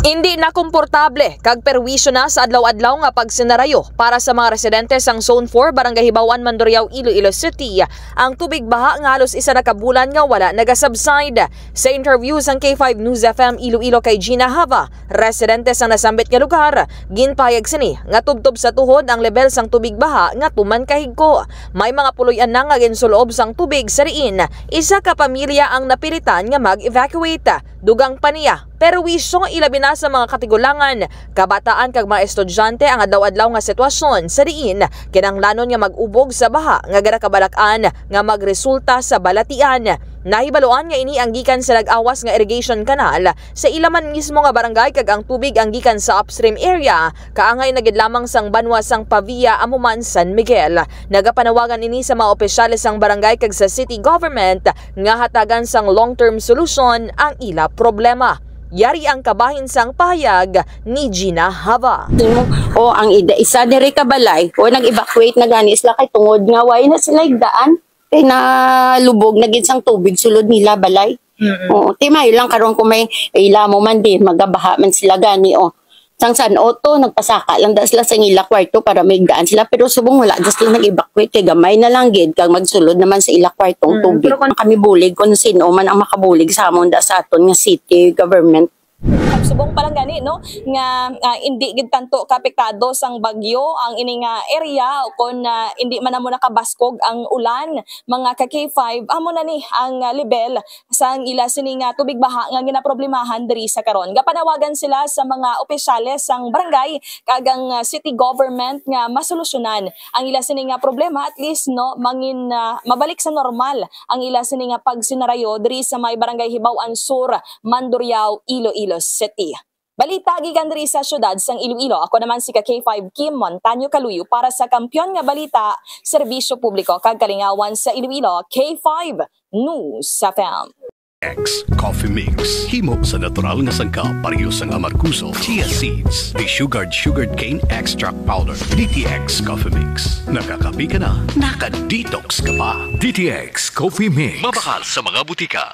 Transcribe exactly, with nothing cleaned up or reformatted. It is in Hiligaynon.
Indi na komportable kag perwisyo na sa adlaw-adlaw nga pagsinarayo para sa mga residente sang Zone four, Barangay Hibaw-an, Mandurriao, Iloilo City, ang tubig baha nga halos isa na ka bulan nga wala nagasubside. Sa interview sang K five News F M Iloilo kay Gina Hava, residente sang nasambit nga lugar, ginpahayag sini nga tubtob sa tuhod ang lebel sang tubig baha nga tuman kahigko. May mga puloy-an na nga ginsul-ob sang tubig sa diin isa ka pamilya ang napilitan nga mag-evacuate. Dugang pa niya, perwisyo ilabi na sa mga katigulangan, kabataan kag mga estudyante ang adlaw-adlaw nga sitwasyon sa diin kinahanglanon nga mag-ubog sa baha nga gana kabalak-an nga magresulta sa balatian. Nahibaluan nga ini ang gikan sa nag-awas nga irrigation canal sa ila man mismo nga barangay kag ang tubig ang gikan sa upstream area kaangay na gid lamang sang banwa sang Pavia amo man San Miguel. Nagapanawagan ini sa mga opisyales sang barangay kag sa city government nga hatagan sang long-term solusyon ang ila problema. Yari ang kabahin sang pahayag ni Gina Hava. O ang ida, isa diri ka balay, o nag-evacuate na gani sila kay tungod nga way na sila higdaan. Kay nalubog na gid sang tubig sulod nila balay. Oo, timayo lang karon kung may ila mo man din, magabaha man sila gani, o. Sang san-o to, nagpasaka lang da sila sa ila kwarto para may higdaan sila, pero subong wala da sila nag-evacuate kay gamay na lang gid kag magsulod naman sa ila kwartong Mm, tubig. pero kun- Kami bulig kung sino man ang makabulig sa amon da sa aton nga city government. Subong pa lang gani, no, nga ah, indi gid tanto kaapektado sang bagyo ang ini nga area, kon ah, indi man namo nakabaskog ang ulan, mga ka K five, amo na ni ang ah, level sang ila sini nga tubig baha nga ginaproblemahan diri sa karon. Gapanawagan sila sa mga opisyales sang barangay kag ang ah, city government nga masolusyonan ang ila sini nga problema, at least, no, mangin ah, mabalik sa normal ang ila sini nga pagsinarayo diri sa may Barangay Hibaw-an Sur, Mandurriao, Iloilo City. Balita gikan diri sa siyudad sang Iloilo. Ako naman si ka K five Kim Montaño Kaluyo para sa Kampiyon nga Balita, Serbisyo Publiko kag Kalingawan sa Iloilo, K five News F M. X Coffee Mix. Himo sa natural nga sangkap, pareho sang amargoso, chia seeds, desugared sugarcane extract powder. D T X Coffee Mix. Nakakape ka na, naka-detox ka pa. D T X Coffee Mix. Mabakal sa mga butika.